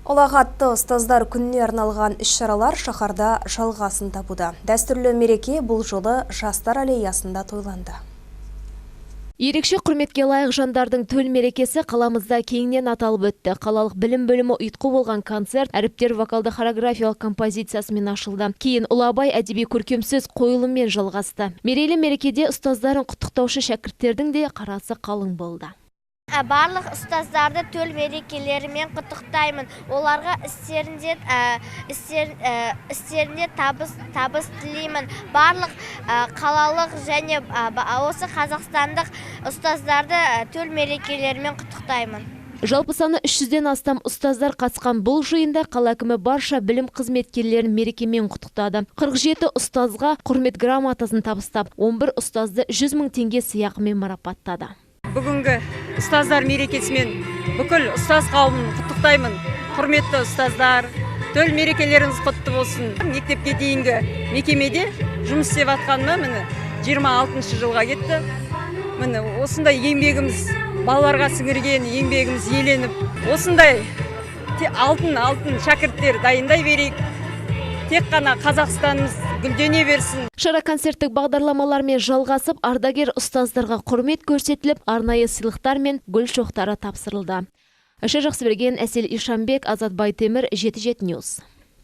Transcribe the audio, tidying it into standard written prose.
Ұлағатты ұстаздар күніне арналған іс-шаралар шаһарда жалғасын табуда. Дәстүрлі мереке бұл жолы Жастар аллеясында тойланды. Ерекше құрметке лайық жандардың төл мерекесі қаламызда кеңінен аталып өтті. Қалалық білім бөлімі ұйытқы болған концерт «Әріптер» вокалды хореографиялық композициясымен ашылды. Кейін «Ұлы Абай» әдеби көркемсөз қойылыммен жалғасты. Мерейлі мерекеде ұстаздарын құттықтаушы шәкірттердің де қарасы қалың болды. Барлық ұстаздарды төл мерекелерімен құттықтаймын. Оларға істерінде табыс тілеймін. Барлық қалалық және осы қазақстандық ұстаздарды төл мерекелерімен құттықтаймын. Жалпы саны 300-ден астам ұстаздар қатысқан бұл жиында қала әкімі барша білім қызметкерлерін мерекемен құттықтады. 47 ұстазға құрмет грамотасын табыстап, 11 ұстазды 100 мың теңге сыйақымен марапаттады. Бүгінгі ұстаздар мерекесімен бүкіл ұстаз қауымын құттықтаймын. Құрметті ұстаздар, төл мерекелеріңіз құтты болсын. Мектепке дейінгі мекемеде жұмыс істеп жатқаныма, міне, 26 жылға кетті. Міне, осындай еңбегіміз, балаларға сіңірген еңбегіміз еленіп, осындай алтын алтын шәкірттер дайындай берейік. Тек қана Қазақстанымыз гүлдене берсін. Шара концерттік бағдарламалармен жалғасып, ардагер ұстаздарға құрмет көрсетіліп, арнайы сыйлықтар мен гүл шоқтары тапсырылды. Айша Жақсыберген, Әсел Ишанбек, Азат Байтемір, 77 News.